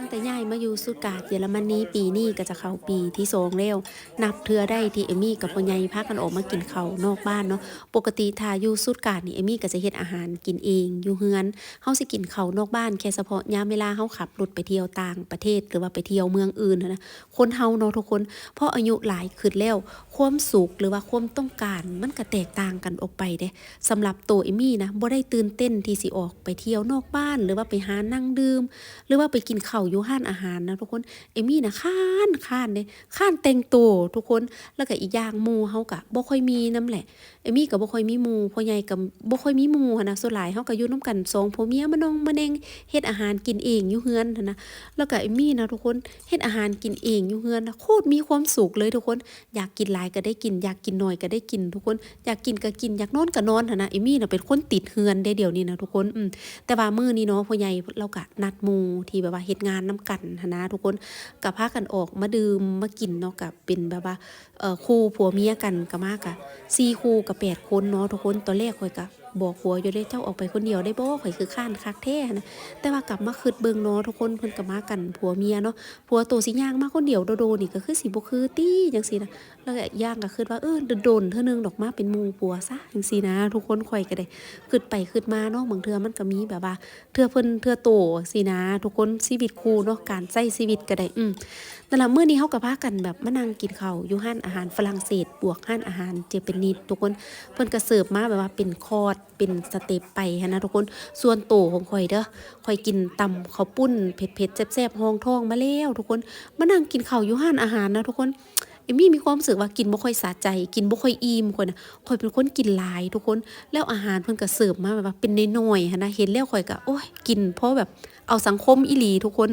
ແຕ່ຍ້າຍມາຢູ່ສະຕຸດກາດເຢຍລະມະນີ ປີນີ້ກໍຈະເຂົ້າປີທີສອງແລ້ວ. ນັບເທື່ອໄດ້ທີ່ເອມມີກັບພໍ່ໃຫຍ່ພາກັນອອກມາກິນເຂົ້ານອກບ້ານເນາະ. ປົກກະຕິຖ້າຢູ່ສະຕຸດກາດນີ້ ເອມມີກໍຈະເຮັດອາຫານກິນເອງຢູ່ເຮືອນ. ເຮົາຊິກິນເຂົ້ານອກບ້ານແຄ່ສະເພາະຍາມເວລາເຮົາຂັບລົດໄປທ່ຽວຕ່າງປະເທດ ຫຼືວ່າໄປທ່ຽວເມືອງອື່ນຫັ້ນນະ. ຄົນເຮົາເນາະທຸກຄົນ ພໍອາຍຸຫຼາຍຂຶ້ນແລ້ວ ຄວາມສຸກ ຫຼືວ່າຄວາມຕ້ອງການມັນກໍແຕກຕ່າງກັນອອກໄປເດ້. ສຳລັບໂຕເອມມີນະ ບໍ່ໄດ້ຕື່ນເຕັ້ນທີ່ຊິອອກໄປທ່ຽວນອກບ້ານ ຫຼືວ່າໄປຫານັ່ງດື່ມ ຫຼືວ່າໄປກິນເຂົ້າຢູ່ຮ້ານອາຫານນະທຸກຄົນ. ເອມມີນະຄ້ານ ຄ້ານເດ້ ຄ້ານແຕ່ງໂຕທຸກຄົນ. ແລ້ວກໍອີກຢ່າງໝູ່ເຮົາກໍບໍ່ຄ່ອຍມີນຳແຫຼະ. ເອມມີກໍບໍ່ຄ່ອຍມີໝູ່ ພໍ່ໃຫຍ່ກໍບໍ່ຄ່ອຍມີໝູ່ຫັ້ນນະ. ສ່ວນຫຼາຍເຮົາກໍຢູ່ນຳກັນສອງຜົວເມຍ ມາໜ່ອງມາແໜ່ງ ເຮັດອາຫານກິນເອງຢູ່ເຮືອນຫັ້ນນະ. ແລ້ວກໍເອມມີນະທຸກຄົນ ເຮັດອາຫານກິນເອງຢູ່ເຮືອນນະ ໂຄດມີຄວາມສຸກເລີຍທຸກຄົນ. ຢາກກິນຫຼາຍກໍໄດ້ກິນ ຢາກກິນໜ້ອຍກໍໄດ້ກິນທຸກຄົນ. ຢາກກິນກໍກິນ ຢາກນອນກໍນອນຫັ້ນນະ. ເອມມີນະເປັນຄົນຕິດເຮືອນເດ້ດຽວນີ້ນະທຸກຄົນ. ອືມ ແຕ່ວ່າມື້ນີ້ເນາະ ພໍ່ໃຫຍ່ລາວກໍນັດໝູ່ທີ່ແບບວ່າເຮັດງານນຳກັນຫັ້ນນະທຸກຄົນ ກໍພາກັນອອກມາດື່ມມາກິນເນາະ. ກໍເປັນແບບວ່າ ເອີ ຄູ່ຜົວເມຍກັນ ກໍມາກໍສີ່ຄູ່ກໍແປດຄົນເນາະທຸກຄົນ. ຕອນແລກຂ້ອຍກໍບອກຜົວຢູ່ເດ້ ເຈົ້າອອກໄປຄົນດຽວໄດ້ບໍ່ ຂ້ອຍຄືຄ້ານຄັກແທ້ຫັ້ນນະ. ແຕ່ວ່າກັບມາຄິດເບິ່ງເນາະທຸກຄົນ ເພິ່ນກໍມາກັນຜົວເມຍເນາະ. ຜົວໂຕຊິຍ່າງມາຄົນດຽວໂດດໆນີ້ ກໍຄືຊິບໍ່ຄືຕິ ຈັ່ງຊີ້ນະ. ແລ້ວກໍອີກຢ່າງກໍຄິດວ່າ ເອີ ດົນໆເທື່ອໜຶ່ງດອກມາເປັນໝູ່ຜົວຊະ ຈັ່ງຊີ້ນະທຸກຄົນ. ຂ້ອຍກໍໄດ້ຄິດໄປຄິດມາເນາະ ບາງເທື່ອມັນກໍມີແບບວ່າເທື່ອເພິ່ນເທື່ອໂຕຊີ້ນະທຸກຄົນ. ຊີວິດຄູ່ເນາະ ການໃຊ້ຊີວິດກໍໄດ້ ອືມ ນັ້ນລະ. ມື້ນີ້ເຮົາກໍພາກັນແບບມານັ່ງກິນເຂົ້າຢູ່ຮ້ານອາຫານຝຣັ່ງເສດ ບວກຮ້ານອາຫານເຈແປນນິດທຸກຄົນ. ເພິ່ນກໍເສີບມາແບບວ່າເປັນຄອດ ເປັນສະເຕັບໄປຫັ້ນນະທຸກຄົນ. ສ່ວນໂຕຂອງຂ້ອຍເດີ ຂ້ອຍກິນຕຳເຂົ້າປຸ້ນເຜັດໆແຊບໆຮອງທ້ອງມາແລ້ວທຸກຄົນ. ມານັ່ງກິນເຂົ້າຢູ່ຮ້ານອາຫານນະທຸກຄົນ ເອມມີມີຄວາມຮູ້ສຶກວ່າກິນບໍ່ຄ່ອຍສະໃຈ ກິນບໍ່ຄ່ອຍອີ່ມ. ຂ້ອຍນະ ຂ້ອຍເປັນຄົນກິນຫຼາຍທຸກຄົນ. ແລ້ວອາຫານເພິ່ນກໍເສີບມາແບບວ່າເປັນນ້ອຍໆຫັ້ນນະ. ເຫັນແລ້ວຂ້ອຍກໍ ໂອ້ຍ ກິນພໍແບບເອົາສັງຄົມອີ່ຫຼີທຸກຄົນ.